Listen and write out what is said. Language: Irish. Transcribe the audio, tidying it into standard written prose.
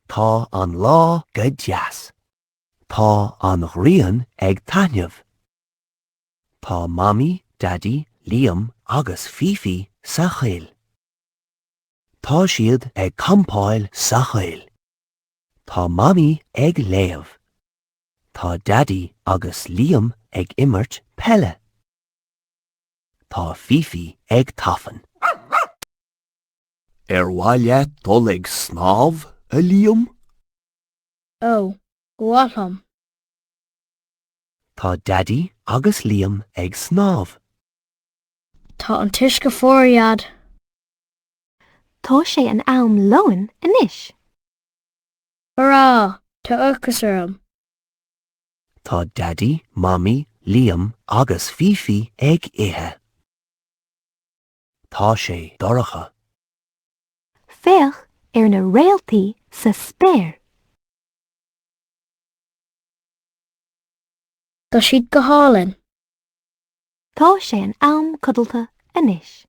Tá an lá go deas. Tá an ghrian ag taitneamh. Tá Mamaí, Daidí, Liam agus Fifi sa choill. Tá siad ag campáil sa choill. Tá Mamaí ag léamh. Tá Daidí agus Liam ag imirt peile. Tá Fifi ag tafann. Ar mhaith leat dul ag snámh, a Liam? Ó, ba mhaith liom. Tá Daidí agus Liam ag snámh. Tá an t-uisce fuar, a Dhaid. Tá sé in am lóin anois. Hurá! Tá ocras orm. Tá Daidí, Mamaí, Liam agus Fifi ag ithe. Tá sé dorcha. Féach ar na réaltaí sa spéir. Tá siad go hálainn. Tá sé in am codlata anois.